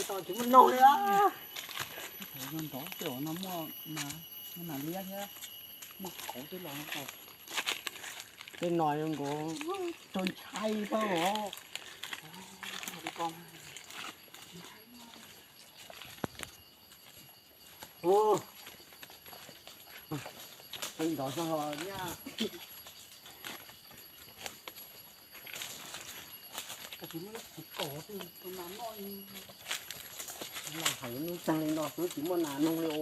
Tsis muaj noog li. Thaum zoo nrov tej no muaj nas, muaj nas liab thiab, muaj qauv twb los no. Tej no zoo nkaus rau ntshai kawg os. Ntov zog nyaj. Los hais hnub tag li no twb tsis muaj nas noog li os.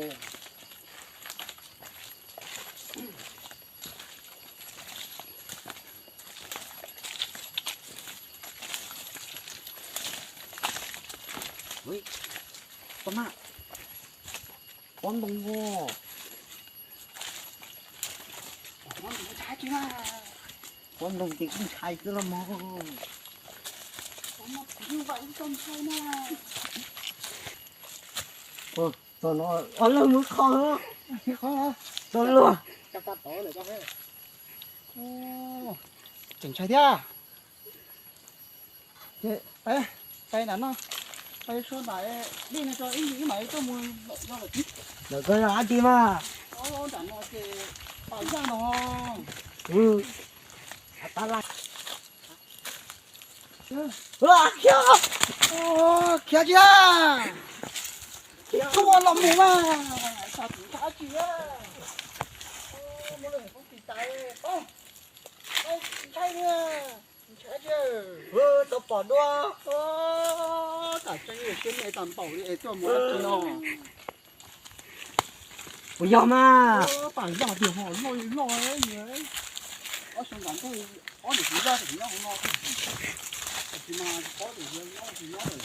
Pob ntoo, pob ntoo ces kuj ntshai xwb los mas. Txog no, leej mus kho, txog luag. Tseem ntshai thiab. Pais nram no, pais suav nram dej no tso ib ntsis mam li tuaj mus. Lawm koj yog dab tsi mas? Nram no ces pais zaj no. Khiav, khiav tsis, tsuas los mus mas, xav tsis ntshai tsis, mus lawm kuv tsis tau, ntshai tsis, ntshai tsis, tau pom dua, tam tseeb siab me tag npaum li es tuaj mus dab tsi no. Puas yog mas? Pam zaj tias ho loj li loj, ob xyoo tom ntej ob niam txiv zaj tseem nyob hauv no, tab sis mas ob niam txiv nyob tsis nyob lawm.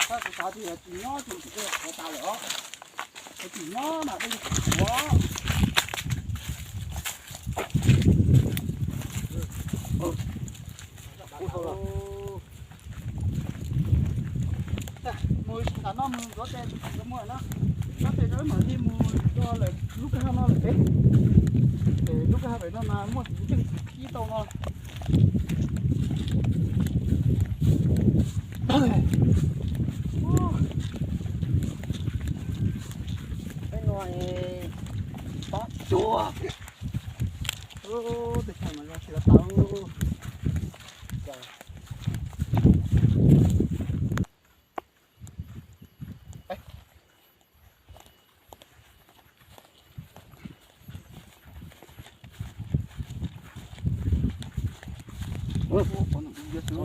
Tab sis xav tias tsis nyob ces tsis qhuav tas lawm os, tsis nyob mas dej tsis qhuav. Mus nram no mus ntxuav tes, mus no, ntxuav tes rau mam li mus rau lawm lub kwj ha no lawm pem. Lub kwj ha pem no mas muaj tus ceeb xwm khib tau no. Peb no tob cuag. Tej chaw mas zoo tsis tau.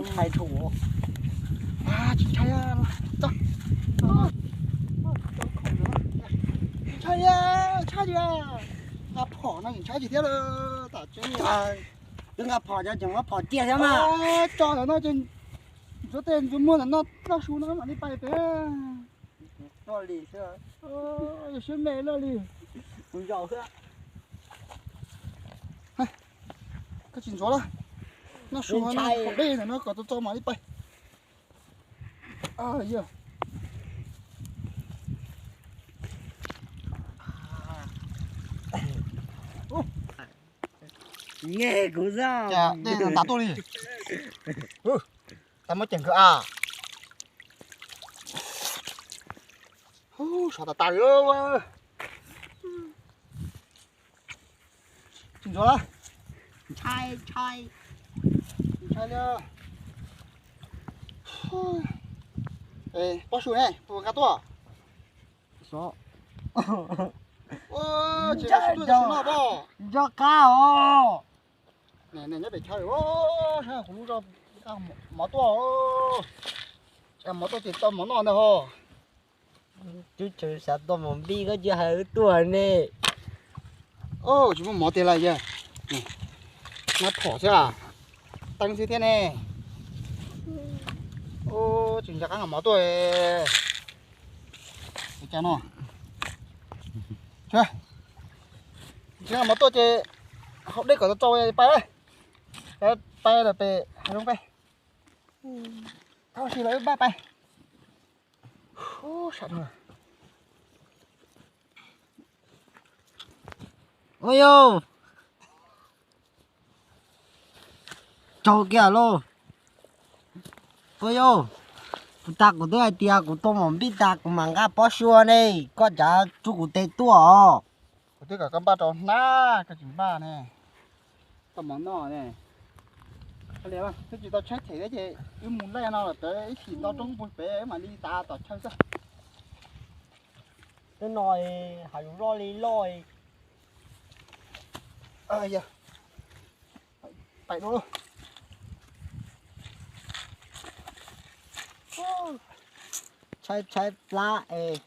Ntshai dhau. Tsis ntshai, tsis ntshai, tshaj li nqa phom no tsis ntshai tsis thiab lawm tam tseeb. Twb nqa phom cov tseem muab phom cia thiab mas. Tso ntawm no ces ntxuav tes ntxuav muag ntawm no noj su no mam li pais pem. Loj li xwb. Yog siab me loj li. Mus zaum xwb. Koj tsis ntxuav lawm. Noj su no, dej ntawm no kom txo txo mam li pais. Nyem kuv xwb. Dej ntav tuaj li. Tau muab ceem kawg a. Sov tas tas li. Tsis ntxuav lawm. Ntshai, ntshai. Ntshai li. Pob su ne, puas nqa tuaj? Tsis nco qab os. Nyob pem chaw, saib kuv lub zog, mov tuaj, mov tuaj ces tau mov noj ntag ho. Tub tseem xav tau mov npij koj cia hais wb tuaj ne. Tsis muaj mov tiag lawm yog. Nab phom xwb, teeb xwb thiab ne. Tsis nco qab nqa mov tuaj. Cas no, tsis nqa mov tuaj ces haus dej kom tau txaus pais, pais lawm pem hav zoov pais. Tau si lawm wb pab pais. Ua yau, tsaug kiag lauj. Puab yau, puag ta kuv twb hais tias kuv tuaj mus npij tas kuv mam nqa pob sua ne, koj cav tsuj kuv tes tuaj os. Kuv twb kom koj npaj rau hnab koj tsis npaj ne. Tau mov noj ne. Twb tsis tau tshaib them thiab ces wb mus laij no los tawv ib chim nto roob puag pem wb mam li tav tom chaw xwb. Twb no hav zoov loj li loj. Pais dua. Tshaib tshaib plab es.